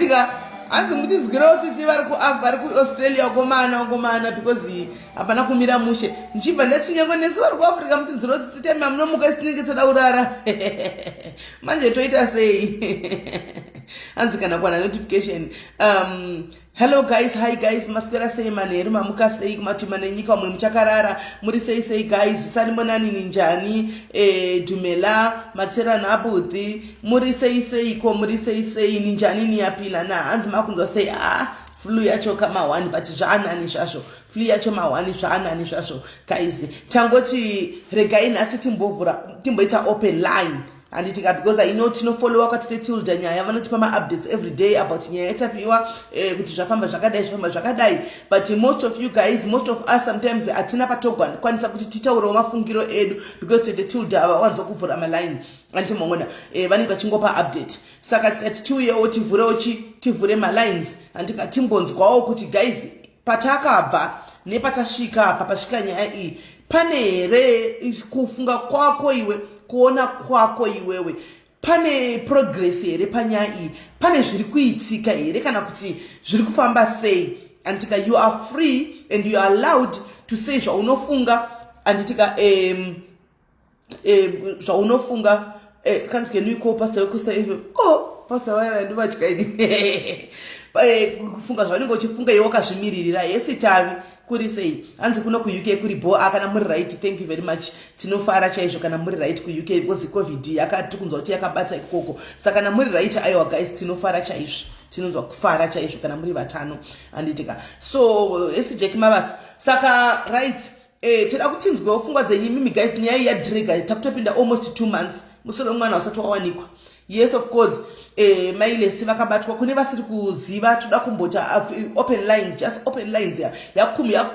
Andika hanzi mutinzwirewo tsitsi vari kuAustralia, wakomana, wakomana, because hapana kumira mushe. Ndichibva ndati nyange nesu vari kuAfrica, mutinzwirewo tsitsi. Time amunomuka, isi tinenge toda kurara. Manje toita sei? Hanzi kana kuwana notification. Hello guys, hi guys, maswera sei manheru? Mamuka sei kumatima nenyika? Umwe muchakarara, muri sei sei guys? Sanibonani, ninjani? Dumela, matshera nabuti, muri sei seiko? Muri sei sei? Ninjani, niyaphila na? Hanzi makunzwa sei? Ah, flu yacho kama1, but zvaanani zvazvo. Flu yacho ma1, zvaanani zvazvo guys. Tangoti regai nhasi timbovhura, timboita open line, handitika? Because I know tinofollowa kwatise Tilda nyaya, vanotipa maupdates every day about nyaya yatapiwa, kuti zvafamba zvakadai, zvafamba zvakadai. But most of you guys, most of us, sometimes hatina patogwanisa kuti titaurewo mafungiro edu, because tete Tilda havawanzo kuvhura maline, andimaona? Vanenge vachingopa update. Saka tikati tiuyewo tivhurewo, tivhure malines, handika? Timbonzwawo kuti guys, patakabva nepatasvika apa, pasvika nyaya iyi, pane here kufunga kwako iwe, kuona kwako iwewe, pane progress here panyaya iyi? Pane zviri kuitika here, kana kuti zviri kufamba sei? Anditika, you are free and you are allowed to say zvaunofunga, anditika? Zvaunofunga. Kanzi, "Can you call Pastor wekusta?" Oh, pastor vaya ndivatyaini. Kufunga zvaunenge uchifunga iwe wakazvimiririra. Yesi tavi, kuri sei? Hanzi kuno kuUK kuri bo. Kana muri right, thank you very much, tinofara chaizvo kana muri right kuUK, because COVID yakati kunzwa kuti yakabata ikoko. Saka kana muri right, aiwa guys, tinofara chaizvo, tinonzwa kufara chaizvo kana muri vatano, handitika? So esi Jack Mabasa. Saka right, toda kutinzwewo pfungwa dzenyu imimi guys. Nyaya yadraga, takutopinda almost 2 months, musoro wemwana usati wawanikwa. Yes, of course, mailesi vakabatwa. Kune vasiri kuziva, toda kumbota open lines, just open lines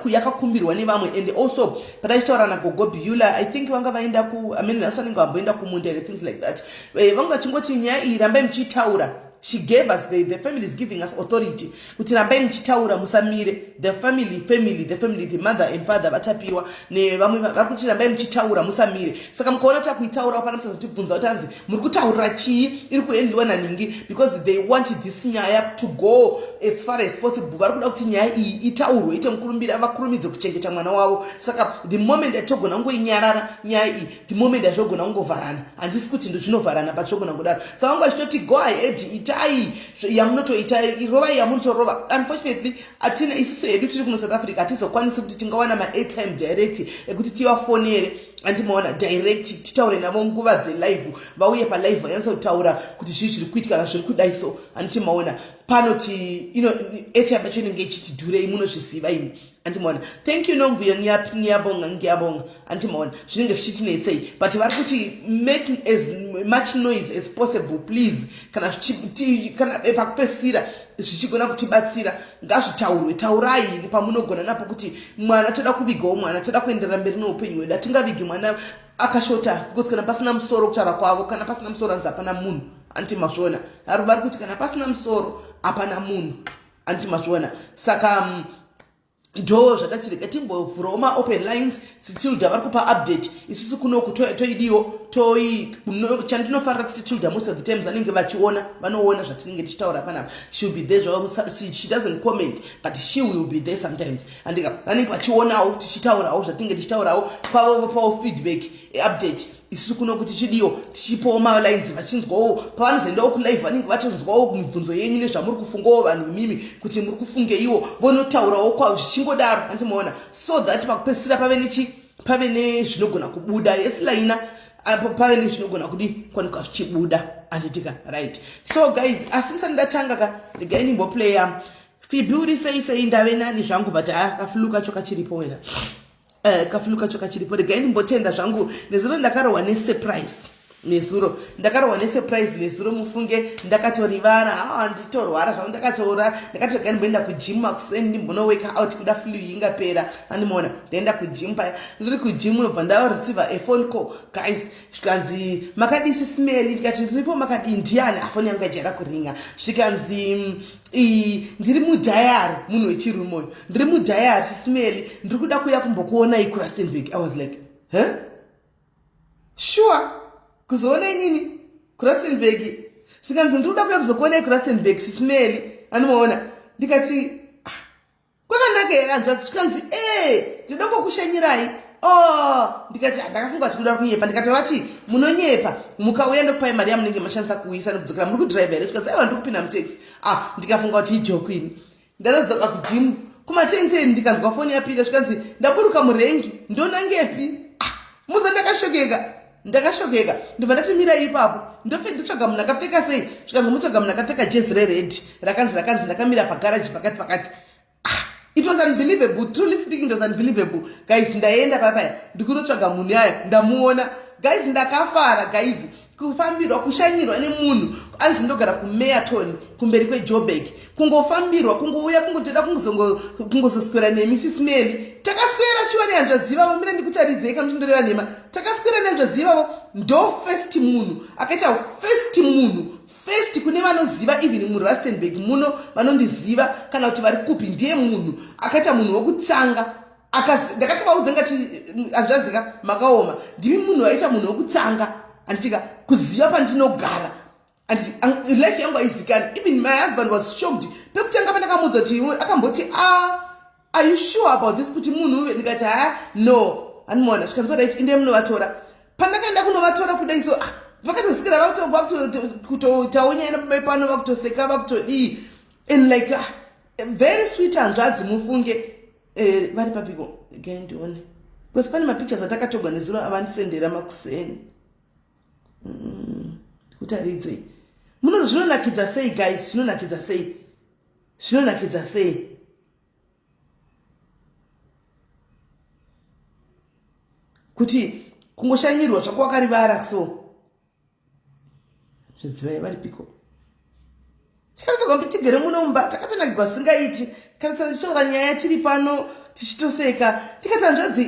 yakakumbirwa nevamwe. And also padachitaura naGogo Bula, I think vanga vaenda ku, I mean, nhasi vanenge vamboenda kumunda and things like that. Vanga vachingoti nyaya iyi rambai muchiitaura. She gave us the family is giving us authority kuti rambai muchitaura, musamire. The family, the family, the mother and father vatapiwa nevamwe vari kuti rambai muchitaura, musamire. Saka mukaona takuitaura pana, musazotibvunza kuti hanzi muri kutaurira chii, iri kuendliwa naningi, because they want this nyaya to go as far as possible. Vari kuda kuti nyaya iyi itaurwe, ite mukurumbira, vakurumidze kuchengeta mwana wavo. Saka the moment yatogona kungoinyarara nyaya iyi, the moment yazvogona kungovharana. Handisi kuti ndozvinovharana, but zvogona kudaro. Saka vanga vachitoti go ahead, itai yamunotoita, rovai yamunotorova. Unfortunately hatina isusu hedu tiri kuno South Africa, hatizokwanisi kuti tingawana maairtime direct ekuti tivafonere, andimaona, direct titaure navo nguva dzelive, vauye palive vanyatsa kutaura kuti zvii zviri kuitika kana zviri kudai. So handimaona, panoti ino airtime yacho inenge ichiti dhurei, munozviziva imi, andimaona? Thank you, Nomvuyo, ngiyabonga, ngiyabonga. Andimaona, zvinenge zvichitinetsei, but vari kuti make as much noise as possible, please. Kana pakupedzisira zvichigona kutibatsira, ngazvitaurwe. Taurai pamunogona napo kuti mwana toda kuvigawo mwana, toda kuenderera mberi neupenyu hwedu. Hatingavigi mwana akashota, because kana pasina musoro, kutaura kwavo, kana pasina musoro hanzi hapana munhu, anti mazviona? Vari kuti kana pasina musoro hapana munhu, anti mazviona? Saka ndo zvakati rega timbovhurawo maopen lines. Tilda vari kupa update, isusu kunoku toidiwo toi. Chandinofarira kuti Tilda most of the times vanenge vachiona, vanoona zvatinenge tichitaura panapa. She will be there zvavo. She doesn't comment, but she will be there sometimes, andika? Vanenge vachionawo tichitaurawo zvatinenge tichitaurawo, kwavo vopawo feedback, update. Isusu kunoku tichidiwo, tichipawo malines, vachinzwawo. Pavanozoendawo kulive, vanenge vachizwawo mibvunzo yenyu nezvamuri kufungawo vanhu imimi, kuti muri kufungeiwo, vonotaurawo kwa, zvichingodaro, andimaona? So that pakupedzisira pave nechi, pave nezvinogona kubuda. Yesilaina apo pave nezvinogona kudi kwanikwa zvichibuda, anditika? Right, so guys, asi ndisati ndatanga ka, regai ndimboplaya. Fibi, uri sei sei? Ndave nani zvangu, but ha, kaflu kacho kachiripo wena. Kaflu kacho kachiripo. Regai ndimbotenda zvangu. Nezuro ndakarohwa nesurprise, nezuro ndakarohwa nesurprise. Nezuro mufunge ndakatorivara, aa, nditorwara zvangu, ndakatorara. Ndakati regai ndimboenda kugym makuseni, ndimbono-work out, kuda flu ingapera, andimaona? Ndaenda kugym paya, ndiri kugym, nobva ndareceive a phone call guys. Zvikanzi, "Makadii Simeli?" Ndikati, "Ndiripo, makadii? Ndiani?" Afoni yangu yajaira kuringa. Zvikanzi, "Ndiri mudiary." Munhu wechirume uyu. "Ndiri mudiary, Simeli, ndiri kuda kuuya kumbokuonai kuRustenburg." I was like, "Huh, sure, kuzoona inini kuRustenburg?" Zvikanzi ndikuda kuya kuzokuonai kuRustenburg sisimeli, anomaona. Ndikati ah, kwakanaka here hanzvadzi? Zvikanzi ee, ndinoda kukushanyirai. Oh, ndikati ah, ndakafunga kuti kuda kunyepa. Ndikati vati munonyepa, mukauya ndokupai mari yamunenge mashandisa kuuyisa nekudzokera. Muri kudhiraivha here? Zvikanzi aiwa, ndiri kupinda mutaxi. Ah, ndikafunga kuti ijoke ini. Ndadzoka kujimu kuma10 ndikanzwa foni yapinda, zvikanzi ndaburuka murengi, ndonangepi? Ah, muza ndakashokeka, ndakashokeka. Ndobva ndati mirai ipapo, ndopfe ndotsvaga munhu akapfeka sei. Zvikanzi mutsvaga munhu akapfeka jezi rered, rakanzi rakanzi ndakamira pagaraji pakati pakati. Ah, it was unbelievable, truly speaking, it was unbelievable guys. Ndaenda papaya ndikunotsvaga munhu yaya, ndamuona guys, ndakafara guys. Kufambirwa, kushanyirwa nemunhu anzi ndogara kuMeaton kumberi kweJoburg, kungofambirwa, kungouya, kungotoda kungozoswera nemi sisimeli. Takaswera shuwa nehanzvadzi ivavo. Mira ndikutaridzei kamuchindoreva nhema. Takaswera nehanzvadzi ivavo. Ndo first munhu akaita first munhu first kune vanoziva, even muRustenburg muno vanondiziva kana kuti vari kupi, ndiye munhu akaita munhu wokutanga. Ndakatovaudza ngati hanzvadzika makaoma, ndimi munhu vaita munhu wokutanga handitika kuziva pandinogara. Life yangu haizikani. Even my husband was shocked pekutanga pandakamuudza kuti akamboti, ah, are you sure about this, kuti munhu uve? Ndikati ha, no, handimuona. Zvikanzi right, inde munovatora. Pandakaenda kunovatora kudai so, ah, vakatosikira vakutotawo nyaya nababai pano, vakutoseka, vakutodii, and like, ah, very sweet hanzvadzi mufunge. Vari papiko gai ndione, because pane mapictures atakatogwa nezuro avandisendera makuseni. Kutaridzei munozi zvinonakidza sei guys, zvinonakidza sei, zvinonakidza sei kuti kungoshanyirwa zvako wakarivara. So zvadzivai vari piko? Tikatogombi tigere munomba, takatonakigwa singaiti. Kana tichitaura nyaya tiri pano tichitoseka, ndikati hanzvadzi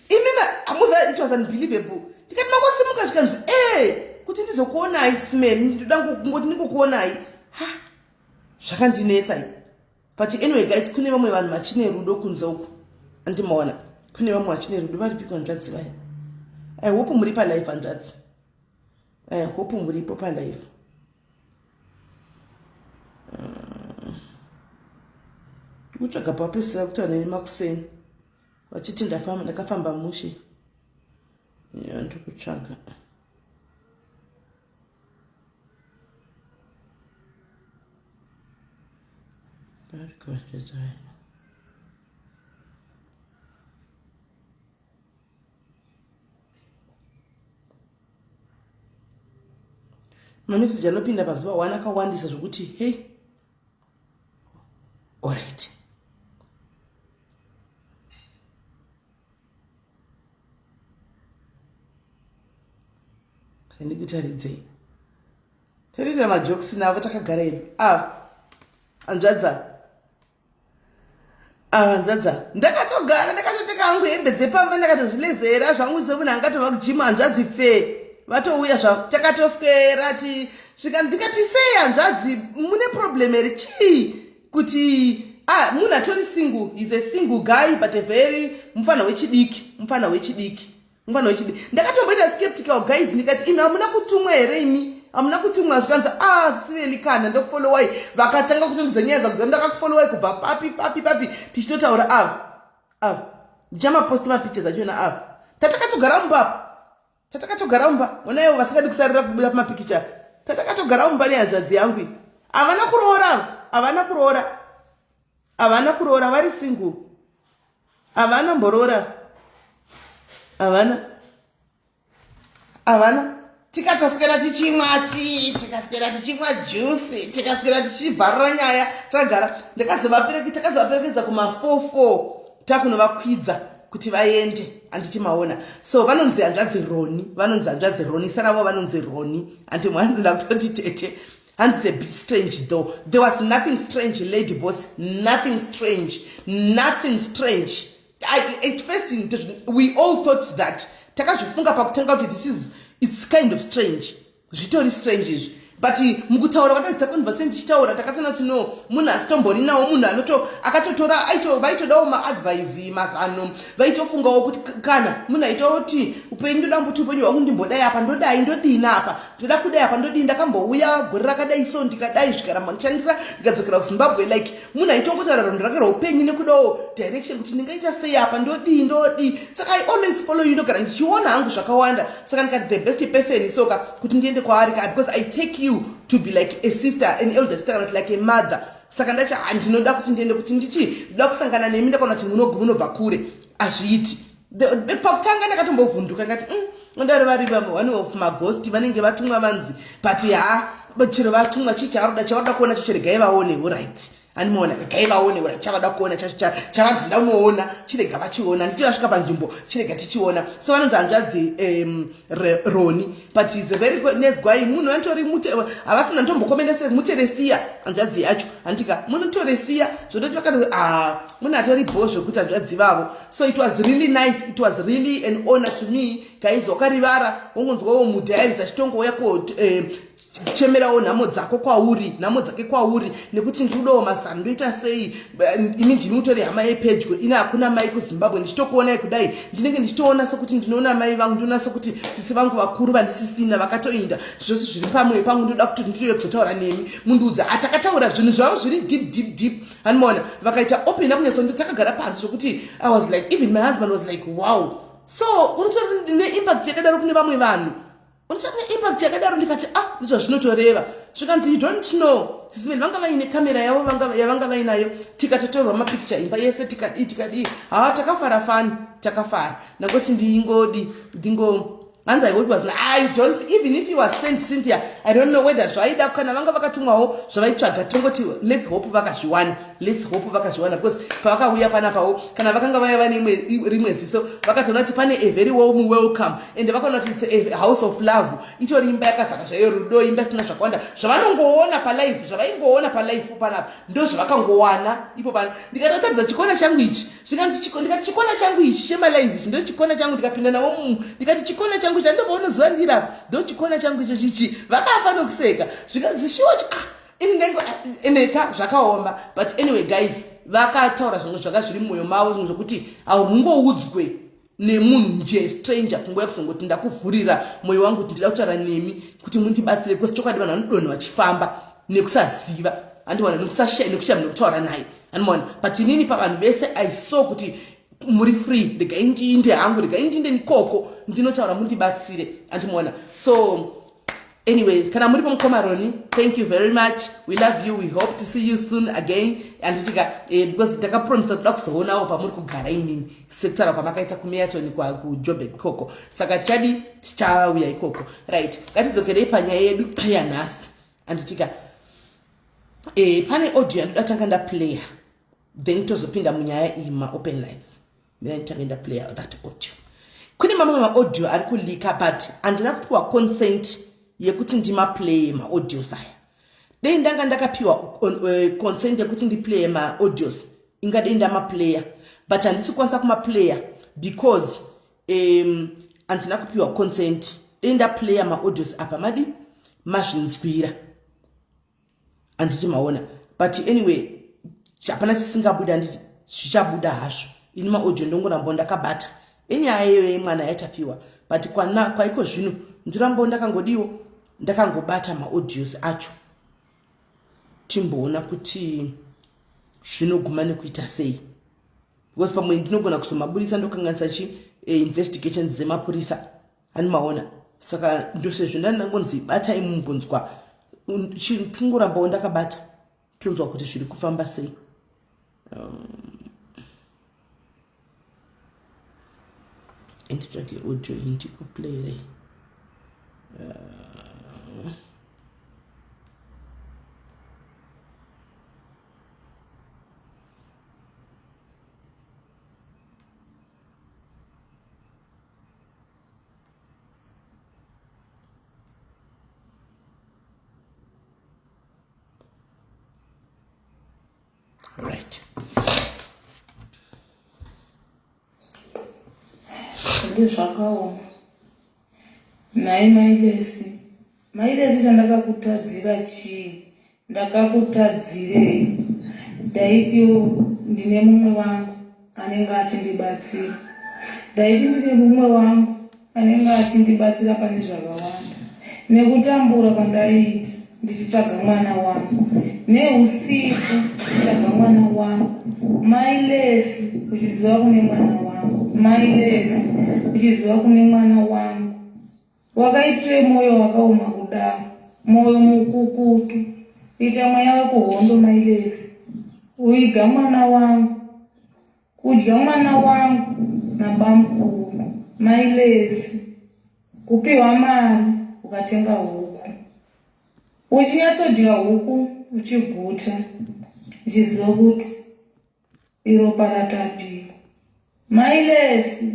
imima hamuza, it was unbelievable. Ndikati mangosimuka? Zvikanzi e, kuti ndizokuonai simeni, ndinoda kungoti ndingokuonai. Ha, zvakandinetsa. But anyway guys, kune vamwe vanhu vachine rudo kunze uku, andimaona kune vamwe vachine rudo. Vari piko hanzvadzi vaya? I hope muri palive hanzvadzi, I hope muripo palive. Ndikutsvaga papesera kutaura neni makuseni vachiti ndakafamba mushe. Ndiri kutsvaga. Variko hanzvadzi vaya? Mameseji anopinda pazuva one akawandisa zvokuti hei. Alright, ndikutaridzei. Tariita majokes navo takagara edu. Ava hanzvadza, ava hanzvadza, ndakatogara ndakatopfeka hangu hembe dzepamba, ndakatozvilezera zvangu semunhu angatova kujima. Hanzvadzi fe vatouya zvavo, takatoswera ti svika. Ndikati sei hanzvadzi, mune problem here, chii? Kuti ah, munhu atori single, is a single guy, but a very mufana wechidiki, mufana wechidiki, mufana wechidiki. Ndakatomboita skeptical guys, ndikati imi hamuna kutumwa here? Imi hamuna kutumwa? Zvikanzi ah, siveli kana ndokufollowai. Vakatanga kutondidza nyaya dzakuda, ndakakufollowai kubva papi papi papi, tichitotaura. Ava ava ndichamaposti mapictures achona ava tatakatogara mumba, tatakatogara mumba. Onaivo vasingadi kusarira kubuda pamapikicha. Tatakatogara mumba nehanzvadzi yangu iyi. Havana kuroora, havana kuroora, havana kuroora, vari single, havana mboroora, havana, havana. Tikatoswera tichimwa tii, tikaswera tichimwa juice, tikaswera tichibvarura nyaya takagara. Takazovaperekedza kuma44, takunovakwidza kuti vaende, handiti maona? So vanonzi hanzvadzi Roni, vanonzi hanzvadzi Roni, saravo vanonzi Roni, handi mwanzi ndakutoti tete. Hanzi a bit strange though. There was nothing strange, lady boss, nothing strange, nothing strange. At first we all thought that, takazvifunga pakutanga kuti this is, it's kind of strange, zvitori strange izvi. But mukutaura kwataita conversation tichitaura, takatoona kuti no, munhu asitomborinawo munhu anoto akatotora aito vaitodawo maadvise, mazano. Vaitofungawo kuti kana munhu aitoti upenyu, ndoda mbuti upenyu hwangu ndimbodai apa, ndodai, ndodini apa, ndoda kudai apa, ndodini, ndakambouya gore rakadai, so ndikadai, zvikaramba ndichandira, ndikadzokera kuZimbabwe. Like munhu aitongotaura rondo rake reupenyu nekudawo direction kuti ndingaita sei apa, ndodii, ndodii. Saka I always follow you, ndogara ndichiona hangu zvakawanda. Saka ndikati the best person soka kuti ndiende kwaari ka, because I take you to be like a sister, an elder sister, kana kuti like a mother. Saka ndati handinoda kuti ndiende kuti ndichi ndoda kusangana nemi. Ndakaona kuti munobva kure, hazviiti. Pakutanga ndakatombovhunduka, ndikati ondari vari one of maghost vanenge vatumwa vanzi, but ha, chero vatumwa, chii chavaroda, chavaroda kuona chacho, regai vaone. Alright, andimaona, regai vaone. Ura chavada kuona chacho chavanzi ndaunoona, chirega vachiona. Nditi vasvika panzvimbo, chirega tichiona. So vanonzi hanzvadzi Roni, but is a very nezwai munhu anotori, havasina ndombokomendese muteresiya hanzvadzi yacho, handika munotoresiya zvototi vakati, ah, munhu atori bho zvokuti hanzvadzi vavo. So it was really nice, it was really an honor to me, guys. Wakarivara wongonzwawo mudiaries achitongouya ko chemerawo nhamo dzako kwauri, nhamo dzake kwauri, nekuti ndikudawo mazano, ndoita sei? Imi ndimi utori hama yepedyo, ine hakuna mai kuZimbabwe. Ndichitokuonai kudai, ndinenge ndichitoona sekuti ndinoona mai vangu, ndinoona sekuti sisi vangu vakuru vandisisina vakatoinda. Zvose zviri pamwoyo pangu, ndoda kuti nditouye kuzotaura nemi mundiudza. Atakataura zvinhu zvavo zviri deep, deep, deep, handimaona vakaita open up nyatso. Takagara panze zvokuti I was like, even my husband was like, "Wow." So unotori neimpact yakadaro kune vamwe vanhu, unotori neimpact yakadaro. Ndikati, ah, ndizvazvinotoreva. Zvikanzi, "You don't know." Simeni vanga vaine kamera yavo yavanga vainayo, tikatotorwa mapicture imba yese, tikadii, tikadii. Ha, takafara fani, takafara. Ndangoti ndingodi ndingo hanzi, I hope was, I don't, even if you was sent, Cynthia, I don't know whether zvaida kana vanga vakatumwawo zvavaitsvaga. Tongoti let's hope vakazviwana, let's hope vakazviwana, because pavakauya panapawo, kana vakanga vaya vane rimwe ziso, vakatoona kuti pane a very warm welcome, and vakaona kuti it's a house of love. Itori imba yakazara zvayo rudo, imba isina zvakawanda zvavanongoona palife. Zvavaingoona palife panapa ndo zvavakangowana ipo pano. Ndikatotaridza chikona changu ichi, zvikanzi, ndikati chikona changu ichi chemalive ichi ndo chikona changu. Ndikapinda nawo mumu, ndikati chikona changu ichi andobva ndirapa, ndo chikona changu icho chichi. Vakafa nokuseka, zvikanzi, "Sure." Ini ndeka zvakaoma. But anyway, guys, vakataura zvimwe zvanga zviri mumwoyo mavo, zvimwe zvokuti haungoudzwe nemunhu nje, stranger, kunguva kuzongoti ndakuvhurira mwoyo wangu kuti ndida kutaura nemi kuti mundibatsire, because chokwadi vanhu vanodonha vachifamba nekusaziva, handiona, nekusashaya, nekushaya nekutaura naye, handimaona. But inini pavanhu vese I saw kuti muri free. Regai ndiinde hangu, regai ndiinde nikoko, ndinotaura, mundibatsire, handimaona. So anyway, kana muri pamukoma Roni, thank you very much. We love you, we hope to see you soon again, handitika? Because takapromisa toda kuzoonawo pamuri kugara imini, sekutaura kwamakaita kuMeaton, kuJobek ikoko. Saka tichadi, tichauya ikoko. Right, ngatidzokerei panyaya yedu yanhasi, handitika? Pane audio yandoda tanga ndaplaya, then tozopinda munyaya iyi, maopen lines. Mina nditange ndaplaya that audio. Kune mamwe maaudio ari kuleaka, but handina kupiwa consent yekuti ndimaplaye maaudios aya. Dei ndanga ndakapiwa consent yekuti ndiplaye maaudios, ingadei ndamaplaya, but handisi kukwanisa kumaplaya because handina kupiwa consent. Dei ndaplaya maaudios apa, madi mazvinzwira, handiti maona? But anyway, hapana chisingabuda, handiti? Zvichabuda hazvo. Ini maaudio ndongorambo ndakabata enyaya iyoyo yemwana yatapiwa, but kwana kwaiko zvino ndirambo ndakangodiwo, ndakangobata maaudios acho. Timboona kuti zvinoguma nekuita sei, because pamwe ndinogona kuzomabudisa ndokanganisa chi investigations dzemapurisa, hani maona? Saka ndosezvo ndandangonzi batai mumbonzwa, tingorambawo ndakabata, tonzwa kuti zviri kufamba sei. Nditsvage audio iyi ndikuplayerei. Right. Zvakaoma. Nhai Mailesi. Mailesi chandakakutadzira chii? Ndakakutadzirei? Ndaitiwo ndine mumwe wangu anenge achindibatsira. Ndaiti ndine mumwe wangu anenge achindibatsira pane zvakawanda. Nekutambura kwandaiita ndichitsvaga mwana wangu. Nehusiku ndichitsvaga mwana wangu. Mailesi uchiziva kune mwana wangu. Mailesi uchiziva kune mwana wangu. Wakaitirei moyo wakaoma kudaro? Moyo mukukutu. Kuita mweya wekuhondo mai Lesi. Uiga mwana wangu. Kudya mwana wangu nabamkuru. Mai Lesi. Kupiwa mari ukatenga huku. Uchinyatsodya huku uchiguta. Uchiziva kuti iropa raTapiwa. Mai Lesi.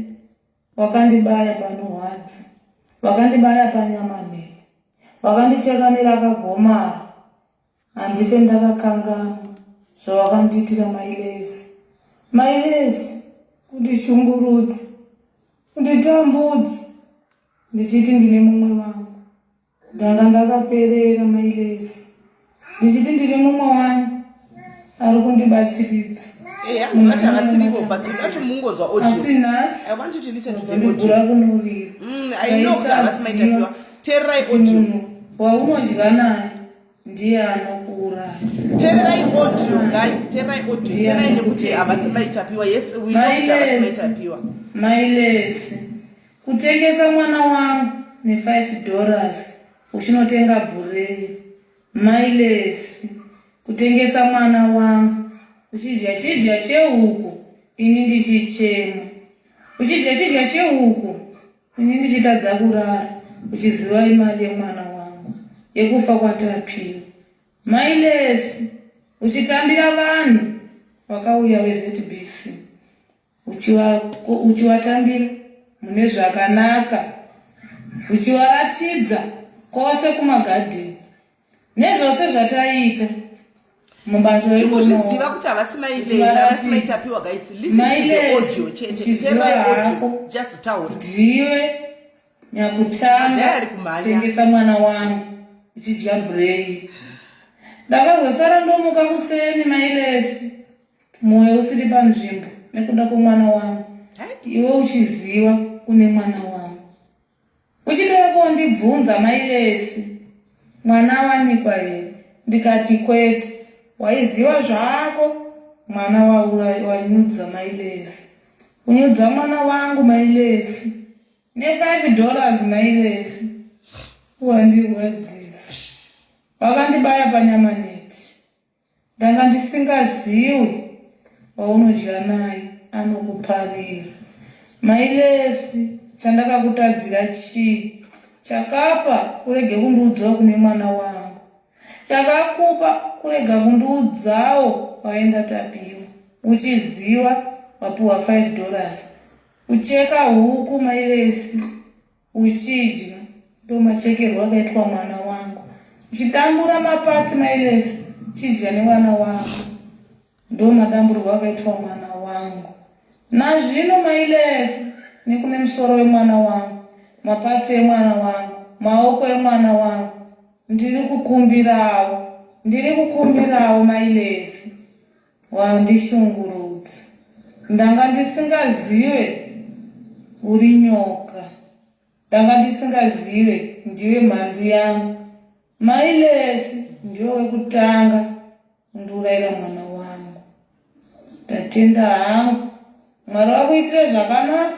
Wakandibaya panorwadza, wakandibaya panyama nhete, wakandicheka nerakagomara. Handife ndakakanganwa zvawakandiitira mai Lesi. Mai Lesi, kundishungurudza, kunditambudza ndichiti ndine mumwe wangu. Ndanga ndakaperera mai Lesi ndichiti ndiri mumwe wangu ari kundibatsiridza. Asi nhasi ndozondigura kunorira. Tererai audio. Munhu waunodya naye ndiye anokuuraya. Tererai audio guys, tererai audio. Siyanai nekuti havasi maitapiwa. Yes, we know kuti havasi maitapiwa. Mai Lesi. Kutengesa mwana wangu ne 5 dollars uchinotenga bhureyi. Mai Lesi kutengesa mwana wangu uchidya chidya chehuku ini ndichichema. Uchidya chidya chehuku ini ndichitadza kurara uchiziva imari yemwana wangu yekufa kwaTapiwa. Mai Lesi uchitambira vanhu vakauya veZBC. Uchivatambira mune zvakanaka, uchivaratidza kwose kumagadheni nezvose zvataiita mubato. Chingozviziva kuti havasi maivavasi maitapiwa. Guys, listen to the audio chete, teererai audio, just taura. Ndiwe nyakutanga kutengesa mwana wangu uchidya brei. Ndakazosara ndomuka kuseni, Mailesi, mwoyo usiri panzvimbo nekuda kwemwana wangu, iwe uchiziva kune mwana wangu, uchitova kondibvunza, "Mailesi, mwana awanikwa here?" Ndikati kwete. Waiziva zvako mwana wanyudza. Mailesi, kunyudza mwana wangu, Mailesi, ne5 dollars. Mailesi, wandirwadzisa, wakandibaya panyama neti. Ndanga ndisingaziwi waunodya naye anokuparira. Mailesi, chandakakutadzira chii chakapa urege kundiudzawo kune mwana wangu? Chakakupa kurega kundiudzawo waenda Tapiwa, uchiziva wapiwa 5 dollars kucheka huku? Mailesi, uchidya, ndomachekerwo akaitwa mwana wangu. Uchidambura maparts, Mailesi, uchidya nemwana wangu, ndo madamburwo akaitwa mwana wangu. Nazvino, Mailesi, nekune musoro wemwana wangu, maparts emwana wangu, maoko emwana wangu, ndiri kukumbirawo, ndiri kukumbirawo. Mailesi, wandishungurudza. Ndanga ndisingazive uri nyoka, ndanga ndisingazive ndiwe mhandu yangu. Mailesi, ndiwe wekutanga kundiurayira mwana wangu. Ndatenda hangu, Mwari wakuitire zvakanaka.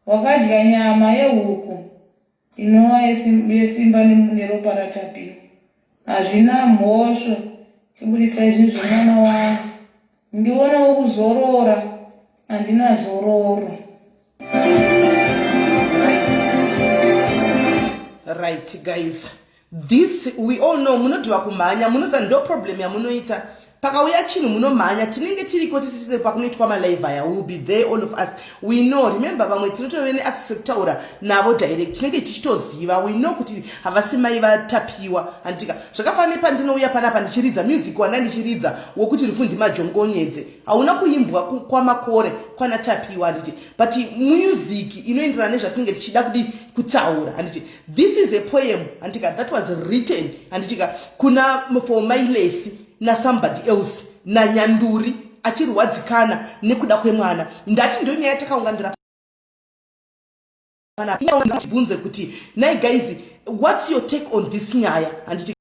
Wakadya nyama yehuku inova yesimba neropa raTapiwa. Hazvina mhosvo. Chibuditsai zvinhu zvemwana wangu ndionewo kuzorora. Handina zororo. Right guys, this we all know. Munodiwa kumhanya, munoziva ndo problem yamunoita. Pakauya chinhu munomhanya. Tinenge tiriko tisise pakunoitwa malive aya. Will be there, all of us. We know, remember, vamwe tinotove neaccess yekutaura navo direct. Tinenge tichitoziva, we know kuti havasi mai vaTapiwa, handitika? Zvakafanana nepandinouya panapa ndichiridza music wanda ndichiridza wokuti "Rufu Ndimajongonyedze". Hauna kuimbwa kwamakore kwana Tapiwa, handiti? But music inoenderana nezvatinenge tichida kudi kutaura, handiti? This is a poem, handitika, that was written, handitika, kuna for Mailesi nasomebody else, nanyanduri achirwadzikana nekuda kwemwana. Ndati ndo nyaya takaunganira panapa, bvunze kuti, "Nai guys, what's your take on this nyaya?" Handiti?